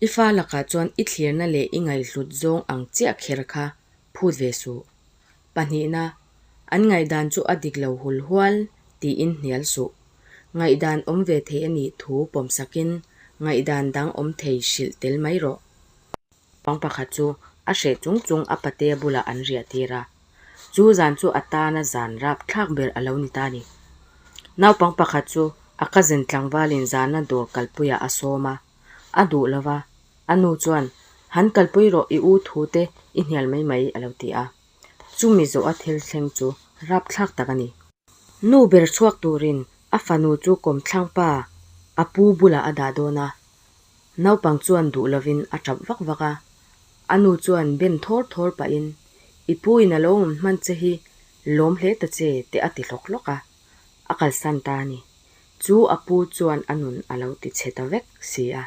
I fa lakah chuan i thlirna leh i ngaihhlut zawng ang chiah kher kha phut ve suh. Pahnihna, an ngaihdan chu a dik lo hul hual tiin hnial suh. Ngaihdan awm ve thei a nih thu pawmsakin ngaihdan dang awm thei hrilh tel mai rawh. Pang pakhat chu a hreh chung chung a patea bulah an riah tir a. Chu zan chu a tana zan rap thlak ber a lo ni ta a ni. Naupang pakhat chu a cousin tlangvalin zana dawr kalpuiah a sawm a, a duh lo va, a nu chuan, Han kalpui rawh i u thu te i hnial mai mai a lo ti a. Chumi zawha thil thleng chu rap thlak tak a ni. Nu ber chhuak turin a fanu chu kawmthlangpa a pu bulah a dah dawn a, Naupang chuan duh lovin a tap vak vak a, a nu chuan ben thawr thawr pahin, I pu in a lo awm hman che hi lawm hle ta che te a ti hlawk hlawk a, a kalsan ta a ni. Chu a pu chuan a nun a lo ti chhe ta vek si a.